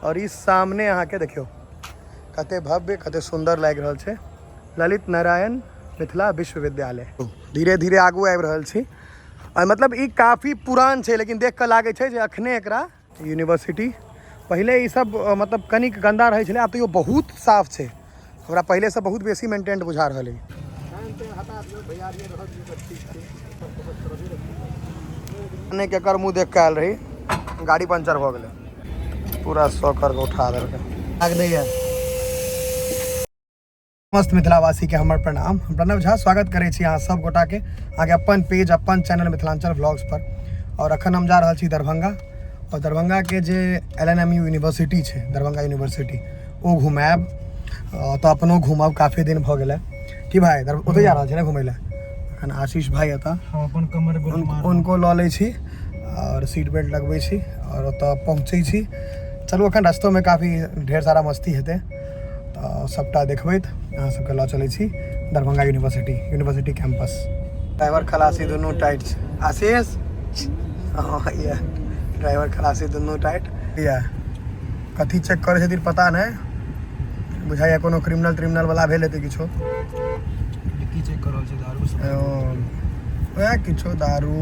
और ई सामने अहाँके देखियौ कते भव्य कते सुन्दर लागि रहल छै ललित नारायण मिथिला विश्वविद्यालय। धीरे धीरे आगू आबि रहल छी और मतलब ई काफी पुरान छै, लेकिन देख कऽ लागै छै जे अखने एकरा यूनिवर्सिटी पहिले ई सब मतलब कनिक गंदा रहै छलै, आब तैयो बहुत साफ छै। हमरा पहिलेसँ बहुत बेसी मेंटेन्ड बुझा रहल अइ। नहि केकर मुँह देख कऽ आयल रही, गाड़ी पंचर भऽ गेलै, पूरा सौकर के उठा देलकै। आग दैया। समस्त मिथिलावासी के हमर प्रणाम। हम प्रणव झा स्वागत करै छी अहाँ सब गोटा के अहाँके अपन पेज अपन चैनल मिथिलांचल व्लॉग्स पर। और अखन हम जा रहल छी दरभंगा, और दरभंगा के जे L N M U university छै, दरभंगा यूनिवर्सिटी, ओ घुमायब। तऽ अपनो घूमब, काफी दिन भऽ गेलै। की भाई, ओतऽ जा रहल छी ने घुमै लए? अखन आशीष भाई एतऽ, हम अपन कमर बेल्ट उनको लऽ लै छी और सीट बेल्ट लगबै छी और ओतऽ पहुँचै छी। चलू, अखन रस्तोमे काफी ढेर सारा मस्ती हेतै, तऽ सबटा देखबैत अहाँ सबके लऽ चलै छी Darbhanga university, university campus. Driver खलासी दुनू टाइट छै। आशीष, हँ, ये ड्राइवर खलासी दुनू टाइट। ये कथी चेक करै छथिन पता नहि, बुझाइए कोनो क्रिमिनल त्रिमिनल वाला भेल हेतै किछो। की चेक कर रहल छै? दारू सब? वएह किछो दारू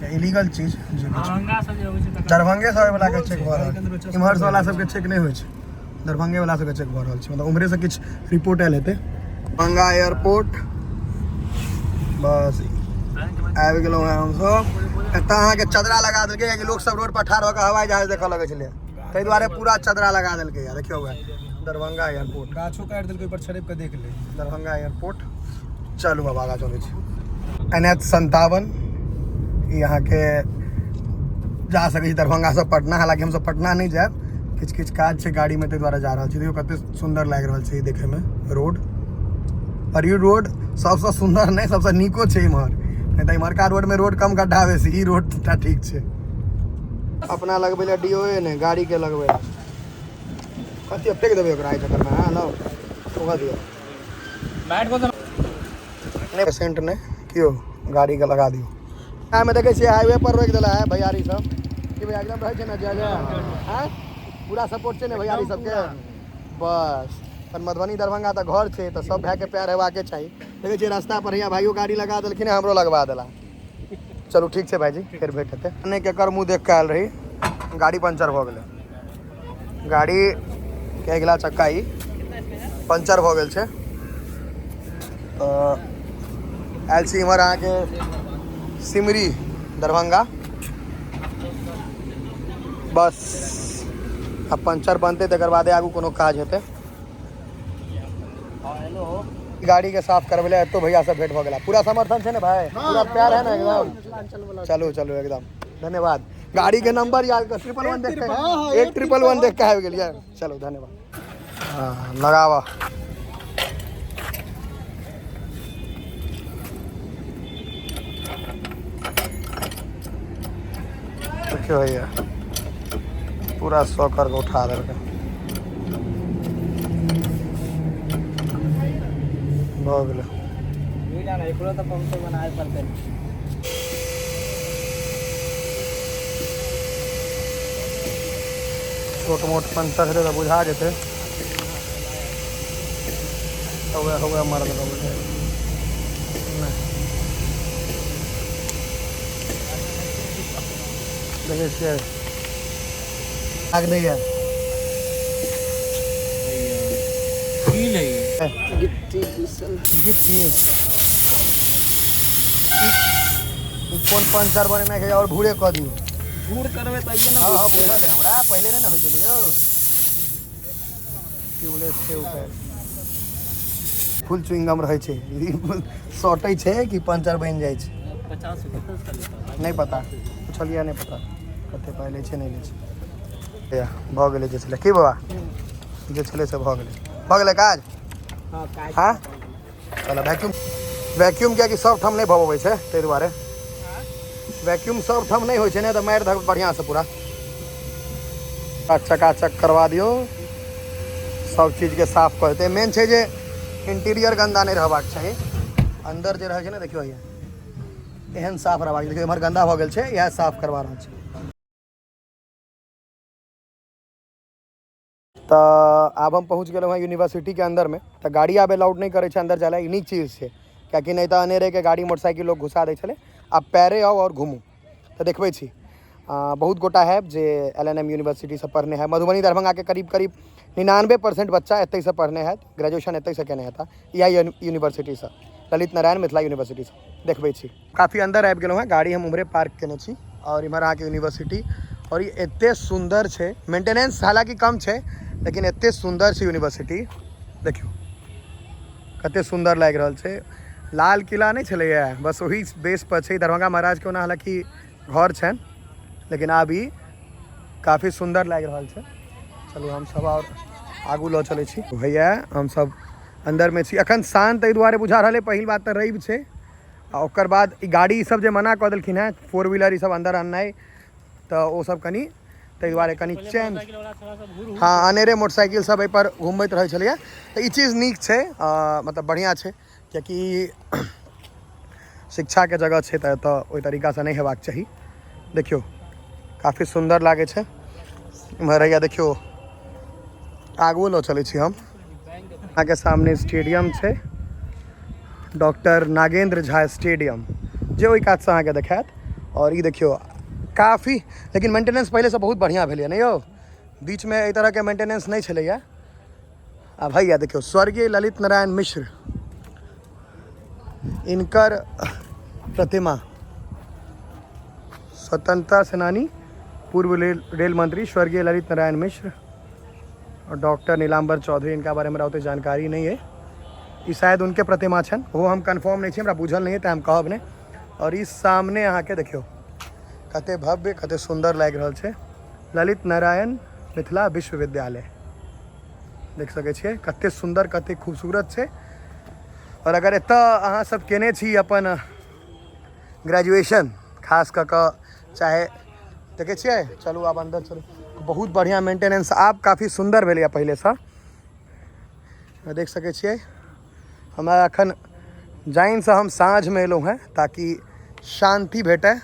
या इलीगल चीज जे किछु। दरभंगा से जे अबै छै तकर। दरभंगे से आबै वाला के चेक भऽ रहल गाड़ी के अंदर छै, बच्चा इम्हर सब से वाला सबके चेक नहि होइ छै, दरभंगे वाला सबके चेक भऽ रहल छै। मतलब उम्हरे से किछु रिपोर्ट आयल हेतै। दरभंगा एयरपोर्ट बस आबि गेलहुँ हेँ हमसब। एतऽ अहाँके चदरा लगा देलकै, कियाकि लोक सब रोड पर ठाढ़ भऽ कऽ हवाई जहाज देखऽ लगै छलै, ताहि दुआरे पूरा चदरा लगा देलकै। देखियौ वएह दरभंगा एयरपोर्ट। गाछो काटि देलकै, ओहि पर छड़पि कऽ देख ले। दरभंगा एयरपोर्ट। चलू आब आगाँ चलै छी। एन एच 57 ई अहाँके जा सकै छी दरभंगासँ पटना। हालाँकि हमसब पटना नहि जायब, किछु किछु काज छै गाड़ीमे, ताहि दुआरे जा रहल छी। देखियौ कते सुन्दर लागि रहल छै ई देखैमे रोड। आओर ई रोड सबसँ सुन्दर नहि, सबसँ नीको छै इम्हर, नहि तऽ इम्हरका रोडमे रोड कम गड्ढा बेसी, ई रोड टा ठीक छै। अपना लगबै लए डी ओ ए नहि, गाड़ीके लगबै लए कथी फेक देबै ओकरा एहि चक्करमे। हँ, लौ ओकरा दियौ नहि पेशेंट नहि केओ, गाड़ीके लगा दियौ। मे देखै छियै हाईवे पर रोकि देला है भैयारी सब। की भैया, एकदम रहै छै ने जय जय? आँय, पूरा सपोर्ट छै ने भैयारी सबके? बस पर मधुबनी दरभंगा तऽ घर छै, तऽ सब भायके प्यार हेबाके चाही। देखै छियै रास्ता पर हियाँ भाइयो गाड़ी लगा देलखिन, हमरो लगवा देला। चलू ठीक छै भाईजी, फेर भेंट हेतै। नहि केकर मुँह देख कऽ आयल रही, गाड़ी पंचर भऽ गेलै। गाड़ी के अगिला चक्का ई पंचर भऽ गेल छै। तऽ आयल छी इम्हर अहाँके सिमरी दरभंगा। बस आब पंचर बनतै तकर बादे आगू कोनो काज हेतै। गाड़ी के साफ करबै लए एतो भैया सब भेंट भऽ गेला। पूरा समर्थन छै ने भाई? पूरा प्यार है ने एकदम? चलू चलू, एकदम धन्यवाद। गाड़ी के नंबर याद कर, 111 देख के, 1111 देख के आबि गेलियै। चलू धन्यवाद। हाँ, लगावा। देखियौ भैया पूरा सौकर के उठा देलकै। भऽ गेलै। एकरो तऽ पंक्चर बनाबे पड़तै। छोट मोट पंचर हेतै तऽ बुझा जेतै। हौवे हौवे मारल बुझाइ नहि। देखै छियै आग दैया। की लई गिट्टी गिट्टी। ई कोन पंचर बनेनाइ छै? और भूरे कऽ दियौ। भूर करबै तैयो ने। हँ हँ, बुझल है हमरा, पहिले नहि ने होइ छलै यौ। ट्यूबलेस छै ऊपर, फुल च्युइंगम रहै छै, सटै छै कि पंचर बनि जाइ छै। 50 रुपया नहि पता, पुछलियै नहि, पता कते पाइ लै छै नहि लै छै। भऽ गेलै जे छलै। की बाबा, जे छलै से भऽ गेलै? भऽ गेलै काज? हँ, काज। हँ, चल। वैक्यूम, वैक्यूम कियाकि सब ठाम नहि भऽ पबै छै, ताहि दुआरे वैक्यूम सब ठाम नहि होइ छै ने, तऽ मारि धक बढ़िआँसँ पूरा चकाचक करवा दियौ, सब चीजके साफ कऽ देतै। मेन छै जे इंटीरियर गन्दा नहि रहबाक चाही। अन्दर जे रहै छै ने, देखियौ भैया, एहन साफ रहबाक। देखियौ, एम्हर गन्दा भऽ गेल छै, इएह साफ करवा रहल छै। तऽ आब हम पहुँच गेलहुँ हँ यूनिवर्सिटीके अन्दरमे। तऽ गाड़ी आब अलाउड नहि करै छै अन्दर जाय लए। ई नीक चीज छै, कियाकि नहि तऽ अनेरेके गाड़ी मोटरसाइकिल लोक घुसा दै छलै। आब पैरे आउ आओर घुमू। तऽ देखबै छी, बहुत गोटा हैब जे LNM यूनिवर्सिटीसँ पढ़ने हैब। मधुबनी दरभंगाके करीब करीब 99% बच्चा एतहिसँ पढ़ने हैत, ग्रेजुएशन एतहिसँ केने हेता, इएह यूनिवर्सिटीसँ, ललित नारायण मिथिला यूनिवर्सिटीसँ। देखबै छी, काफी अन्दर आबि गेलहुँ हँ। गाड़ी हम उम्हरे पार्क केने छी आओर इम्हर अहाँके यूनिवर्सिटी। आओर ई एते सुन्दर छै, मेंटेनेंस हालाँकि कम छै, लेकिन एते सुन्दर छै यूनिवर्सिटी। देखियौ कते सुन्दर लागि रहल छै। लाल किला नहि छलैए, बस ओही बेस पर छै। दरभंगा महाराजके ओना हालाँकि घर छनि, लेकिन आब ई काफी सुन्दर लागि रहल छै। चलू, हमसब आओर आगू लऽ चलै छी। भैया, हमसब अन्दरमे छी। अखन शान्त एहि दुआरे बुझा रहल अइ, पहिल बात तऽ रवि छै, आ ओकर बाद ई गाड़ी सब जे मना कऽ देलखिन हेँ, फोर व्हीलर ई सब अन्दर अननाइ, तऽ ओ सब कनि ताहि दुआरे कनि चैन। हँ, अनेरे मोटरसाइकिल सब एहिपर घुमबैत रहै छलैए। तऽ ई चीज नीक छै, मतलब बढ़िआँ छै, कियाकि शिक्षाके जगह छै, तऽ एतऽ ओहि तरीकासँ नहि हेबाक चाही। देखियौ, काफी सुन्दर लागै छै इम्हर। हैया देखियौ, आगुओ लऽ चलै छी हम अहाँके। सामने स्टेडियम छै, डॉक्टर नागेंद्र झा स्टेडियम, जे ओहि कातसँ अहाँके देखायत। आओर ई देखियौ, काफी लेकिन मेंटेनेंस पहिलेसँ बहुत बढ़िआँ भेलैए ने यौ। बीचमे एहि तरहके मेंटेनेंस नहि छलैए। आ भैया देखियौ, स्वर्गीय ललित नारायण मिश्र, इनकर प्रतिमा, स्वतंत्रता सेनानी, पूर्व रेल मंत्री स्वर्गीय ललित नारायण मिश्र और डॉक्टर नीलांबर चौधरी। इनका बारे में हमरा ओते जानकारी नहीं है। ई शायद उनके प्रतिमा छनि, ओहो हम कन्फर्म नहीं छी, हमरा बुझल नहीं है, तऽ हम कहब नहि। और ई सामने अहाँके देखियौ, कते भव्य, कते सुन्दर लागि रहल छै, ललित नारायण मिथिला विश्वविद्यालय। देख सकै छियै, कते सुन्दर, कते खूबसूरत छै। और अगर एतऽ अहाँ सब केने छी अपन ग्रेजुएशन, खास कऽ कऽ चाहे, देखै छियै। चलू, आब अन्दर चलू। बहुत बढ़िआँ मेंटेनेंस आब काफी सुन्दर भेलैए पहिलेसँ, देख सकै छियै। हमरा एखन जानिसँ हम साँझमे एलहुँ हेँ, ताकि शान्ति भेटै,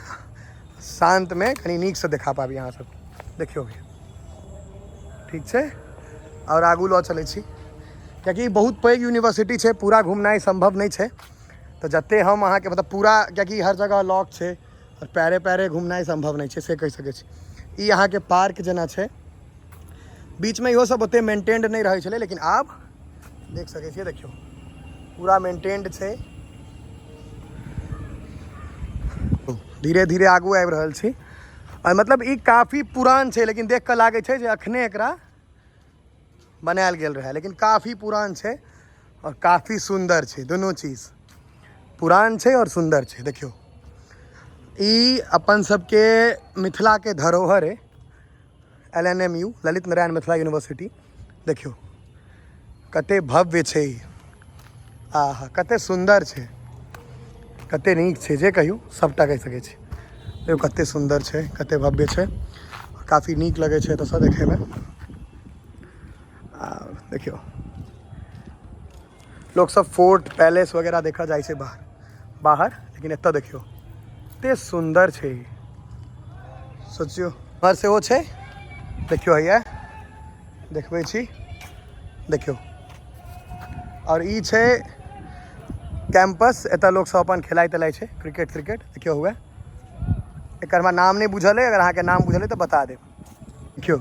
शान्तमे कनि नीकसँ देखा पाबी अहाँ सबके। देखियौ भैया, ठीक छै, आओर आगू लऽ चलै छी, कियाकि बहुत पैघ यूनिवर्सिटी छै, पूरा घुमनाइ सम्भव नहि छै। तऽ जते हम अहाँके मतलब पूरा, कियाकि हर जगह लॉक छै आओर पैरे पैरे घुमनाइ सम्भव नहि छै, से कहि सकै छी। ई अहाँके पार्क जेना छै। बीचमे इहो सब ओते मेंटेन्ड नहि रहै छलै, लेकिन आब देख सकै छियै, देखियौ, पूरा मेंटेन्ड छै। धीरे धीरे आगू आबि रहल छी। आ मतलब ई काफी पुरान छै, लेकिन देख कऽ लागै छै जे अखने एकरा बनायल गेल रहै, लेकिन काफी पुरान छै आओर काफी सुन्दर छै। दुनू चीज पुरान छै आओर सुन्दर छै। देखियौ, ई अपन सबके मिथिलाके धरोहर है, LNMU, Lalit Narayan Mithila university. देखियौ कते भव्य छै ई। आहा, कते सुन्दर छै, कते नीक छै, जे कहियौ सबटा कहि सकै छी। देखियौ कते सुन्दर छै, कते भव्य छै, काफी नीक लगै छै एतऽसँ देखैमे। आ देखियौ, लोक सब फोर्ट पैलेस वगैरह देखऽ जाइ छै बाहर बाहर, लेकिन एतऽ देखियौ, कते सुन्दर छै ई। सोचियौ, घर सेहो छै। देखियौ, हैया देखबै छी, देखियौ। आओर ई छै कैंपस। एतऽ लोक सब अपन खेलाइ तेलाइ छै क्रिकेट त्रिकेट। देखियौ हुए, एकर हमरा नाम नहि बुझल अइ, अगर अहाँके नाम बुझल अइ तऽ बता देब। देखियौ,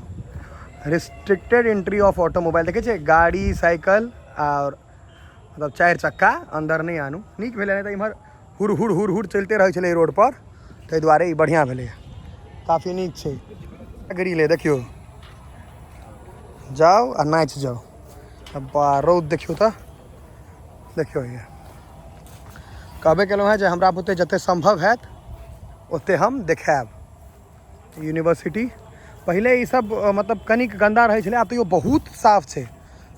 रिस्ट्रिक्टेड एंट्री ऑफ ऑटोमोबाइल। देखै छियै, गाड़ी, साइकिल आओर मतलब चारि चक्का अन्दर नहि आनू। नीक भेलै, नहि तऽ इम्हर हुर हुर हुर हुर चलिते रहै छलै रोड पर। ताहि दुआरे ई बढ़िआँ भेलै, काफी नीक छै। ग्रिल है, देखियौ, जाउ आ नाचि जाउ। बा, रौद देखियौ तऽ। देखियौ, हैया कहबे केलहुँ हेँ जे हमरा बुते जतेक सम्भव हैत ओतेक हम देखायब यूनिवर्सिटी। पहिले ई सब मतलब कनिक गन्दा रहै छलै, आब तैयो बहुत साफ छै।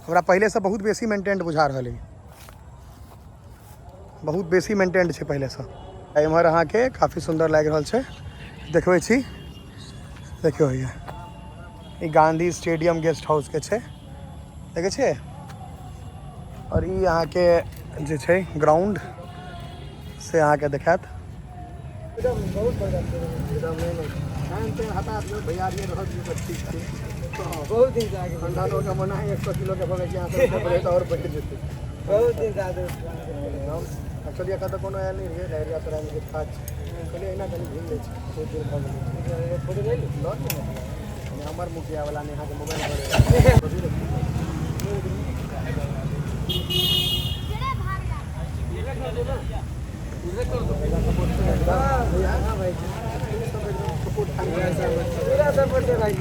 हमरा पहिलेसँ बहुत बेसी मेंटेन्ड बुझा रहल अइ, बहुत बेसी मेंटेन्ड छै पहिलेसँ। एम्हर अहाँके काफी सुन्दर लागि रहल छै, देखबै छी। देखियौ हैया, ई गांधी स्टेडियम गेस्ट हाउसके छै, देखै छियै। आओर ई अहाँके जे छै ग्राउंड, से अहाँके देखायत। एकदम बहुत बढ़िया एकदम। नहि नहि, टाइम टाइम हटा दियौ भैया, रहऽ दियौ तऽ ठीक छै। बहुत दिन से आगे ठंडा तो के मना है, 100 किलो के भऽ गेल छै, अहाँ सब बढ़े तऽ आओर बढ़ि जेतै। बहुत दिन से आगे। एक्चुअली एखन तऽ कोनो आयल नहि रहियै, लहेरियासरायमे किछु काज छै, कहलियै एहिना कनि घुमि लै छी, बहुत दिन भऽ गेलै। फोटो ले लू। लऽ लिअ ने, हमर मुखिया वला नहि, अहाँके मोबाइल पर। हाँ भाई, पूरा सपोर्ट है भाई।